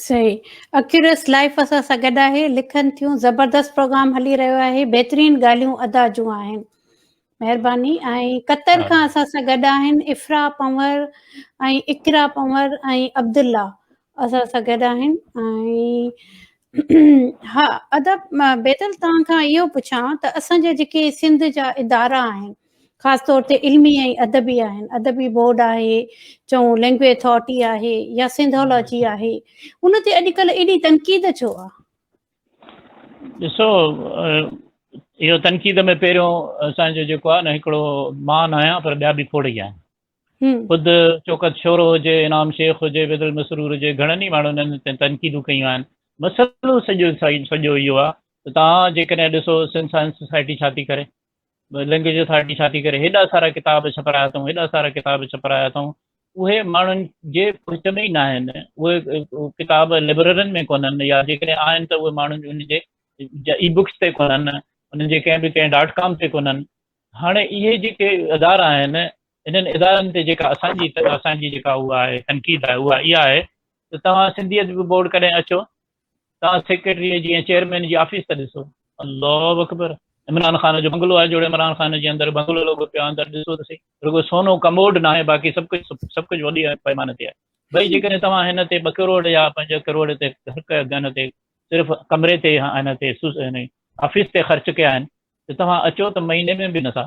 صحيح اڪيورس لائف اسان سان گڏ آهي لکن ٿيون زبردست پروگرام هلي رهيو آهي بهترين ڳالهيون ادا جون آهن مهرباني ۽ قطر کان اسان سان گڏ آهن افرا پنور ۽ اقرا پنور ۽ عبدالله اسان سان گڏ آهن ۽ ها ادا بيدل توهان کان اهو پڇان ته اسان جا جيڪي سنڌ جا ادارا آهن خاص طور تي علمي ۽ ادبي آهن ادبي بورڊ آهي چئون لينگويج اٿارٽي آهي يا سنڌالاجي آهي ان تي اڄڪلهه ايڏي تنقيد ڇو آهي؟ ڏسو اهو تنقيد ۾ پهريون اسان جو جيڪو آهي نه هڪڙو مان آهيان پر ٻيا به کوڙ ئي آهن خود شوڪت شورو هجي انعام شيخ هجي بدل مسرور هجي گهڻن ئي ماڻهن انهن تي تنقيدون ڪيون آهن مسئلو سڄو سڄو اهو آهي ته توهان جيڪڏهن ڏسو سنڌ سائنس سوسائٽي ڇا ٿي ڪري لينگويج اٿارٽي ڇا ٿي ڪري، هيڏا سارا ڪتاب ڇپرايا اٿئون، هيڏا سارا ڪتاب ڇپرايا اٿئون، اهي ماڻهن جي پهچ ۾ ئي نه آهن، اهي ڪتاب لئبررين ۾ ڪونهن يا جيڪڏهن آهن ته اهي ماڻهن انهن جي اي بڪس تي ڪونهن، انهن جي ڪنهن به ڪنهن ڊاٽ ڪام تي ڪونهن. هاڻي اهي جيڪي ادارا آهن، انهن ادارن تي جيڪا اسان جي اسان جي جيڪا اها آهي تنقيد آهي اها اها آهي ته توهان سنڌي ادبي بورڊ ڪڏهن اچو توهان سيڪريٽري جي ۽ چيئرمين جي آفيس ته ڏسو. الله اڪبر عمران خان جو بنگلو آهي جوڙي عمران خان جي اندر بنگلو لڳو پيو آهي اندر ڏسو ته سهي رڳو سونو ڪموڊ ناهي باقي سڀ ڪجهه سڀ ڪجهه وڏي پيماني تي آهي ڀئي جيڪڏهن توهان هن تي ٻه ڪروڙ يا 5 ڪروڙ تي هر هن تي صرف ڪمري تي هن تي آفيس تي خرچ ڪيا آهن ته توهان اچو ته مهيني ۾ به نٿا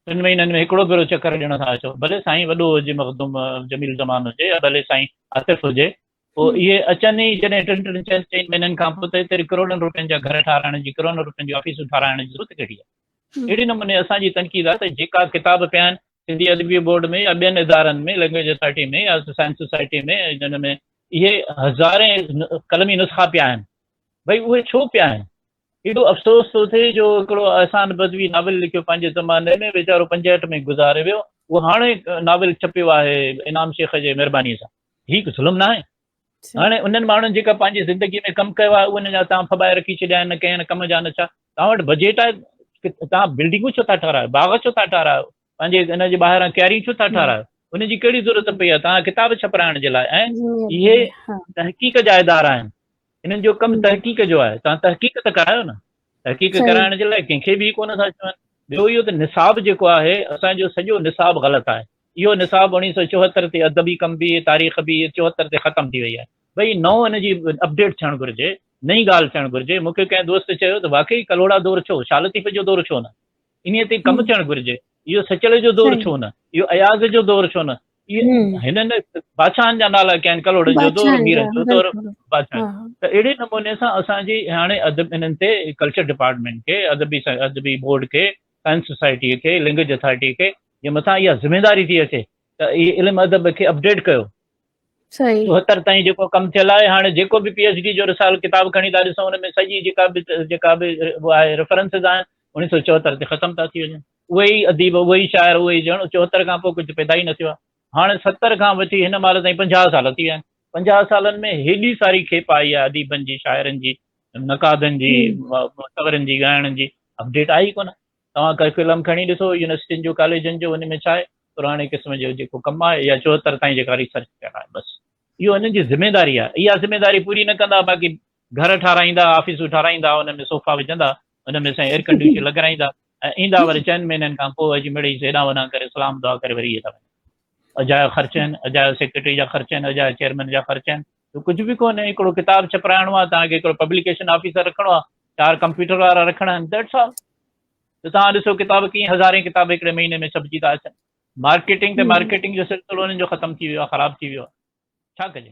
ٽن مهينن ۾ هڪڙو ڀيرو چڪر ڏيڻ ٿا اچو ڀلي سائين وڏو هجي مخدوم جميل زمان هجي يا ڀلي سائين عاطف هجي پوء اهي اچن ئي جڏهن ٽن ٽن چئن چئن مهينن کان پوء ته ايتري ڪروڙن روپين جا گهر ٺاهرائڻ جي ڪروڙن روپين جون آفيسون ٺاهرائڻ جي ضرورت ڪهڙي آهي؟ اهڙي نموني اسان جي تنقيد آهي ته جيڪا ڪتاب پيا آهن سنڌي ادبي بورڊ ۾ يا ٻين ادارن ۾ لينگويج اٿارٽي ۾ يا سائنس سوسائٽي ۾ جن ۾ اهي هزارين قلمي نسخا پيا آهن ڀئي اهي ڇو پيا آهن؟ ايڏو افسوس ٿو ٿئي جو هڪڙو احسان بدوي ناول لکيو پنهنجي زماني ۾ ويچارو 65 ۾ گذاري ويو اهو هاڻي ناول ڇپيو آهي انعام شيخ جي مهرباني سان. هي هڪ ظلم ناهي؟ هاڻي انهن ماڻهن جيڪا پنهنجي زندگي ۾ ڪم ڪيو آهي انهن جا توهان ڦٻائي رکي ڇڏيا آهن نه ڪنهن ڪم جا نه ڇا توهان وٽ بجيٽ آهي توهان بلڊنگون ڇو ٿا ٺهرايو باغ ڇو ٿا ٺهرايو پنهنجي ان جي ٻاهران ڪياريون ڇو ٿا ٺهرايو ان جي ڪهڙي ضرورت پئي آهي توهان ڪتاب ڇپرائڻ جي لاء ۽ اهي تحقيق جا ادارا آهن انهن جو ڪم تحقيق جو آهي توهان تحقيق ته ڪرايو نه تحقيق ڪرائڻ جي لاء ڪنهن کي به ڪونه ٿا چون ٻيو اهو ته نصاب جيڪو آهي اسان جو سڄو نصاب غلط آهي اهو نصاب 1974 تي ادبي ڪم به تاريخ به 74 تي ختم ٿي وئي آهي ڀئي نئون ان جي اپڊيٽ ٿيڻ گهرجي نئين ڳالهه ٿيڻ گهرجي مون کي ڪنهن دوست چيو ته واقعي ڪلهوڙا دور ڇو شاهه لطيف جو دور ڇو نه انهي تي ڪم ٿيڻ گهرجي اهو سچل جو دور ڇو نه اهو اياز جو دور ڇو نه هنن بادشاهن جا نالا ڪيا آهن ڪلهوڙن جو دور ميرن جو دور بادشاهن ته اهڙي نموني سان اسان جي هاڻي ادب انهن تي ڪلچر ڊپارٽمينٽ کي ادبي ادبي بورڊ کي سائنس سوسائٽي کي لينگويج اٿارٽي کي جي مٿان اها ذميواري ٿي اچي ته اهي علم ادب کي اپڊيٽ ڪيو. صحيح. 74 تائين جيڪو ڪم ٿيل آهي هاڻي جيڪو به پي ايڇ ڊي جو رسالو ڪتاب کڻي ٿا ڏسون ان ۾ سڄي جيڪا به جيڪا به آهي ريفرنسز آهن 1974 تي ختم ٿا ٿي وڃن. اهي ئي اديب اهي ئي شاعر اهي ئي ڄڻ 74 کان پوء ڪجهه پيدا ئي نه ٿيو آهي. هاڻي 70 کان وٺي هن مهل تائين 50 سال ٿي ويا آهن. 50 سالن ۾ هيڏي ساري کيپ آئي آهي اديبن جي شاعرن جي نقادن جي مصورن جي ڳائڻن جي اپڊيٽ آئي ئي ڪونه. توهان ڪريڪيولم کڻي ڏسو يونيورسٽين جو ڪاليجن جو ان ۾ ڇا آهي پراڻي قسم جو جيڪو ڪم آهي يا 74 تائين جيڪا ريسرچ ٿيل آهي بس اهو انهن جي ذميداري آهي اها ذميداري پوري نه ڪندا باقي گهر ٺاراهيندا آفيسون ٺاراهيندا ان ۾ صوفا وجهندا ان ۾ سائين ايئر ڪنڊيشن لڳرائيندا ۽ ايندا وري چئن مهينن کان پوء اچي مڙئي هيڏانهن هوڏانهن ڪري سلام دعا ڪري وري اهي ٿا وڃن اجايا خرچ آهن اجايو سيڪريٽري جا خرچ آهن اجايو چيئرمين جا خرچ آهن ڪجهه به ڪونهي هڪڙو ڪتاب ڇپرائڻو آهي توهان کي هڪڙو پبليڪيشن آفيسر رکڻو آهي چار ڪمپيوٽر وارا رکڻا آهن that's all ته توهان ڏسو ڪتاب ڪيئن هزارين ڪتاب هڪڙي مهيني ۾ ڇپجي ٿا اچن مارڪيٽنگ ته مارڪيٽنگ جو سلسلو انهن جو ختم ٿي ويو آهي خراب ٿي ويو آهي ڇا ڪجي.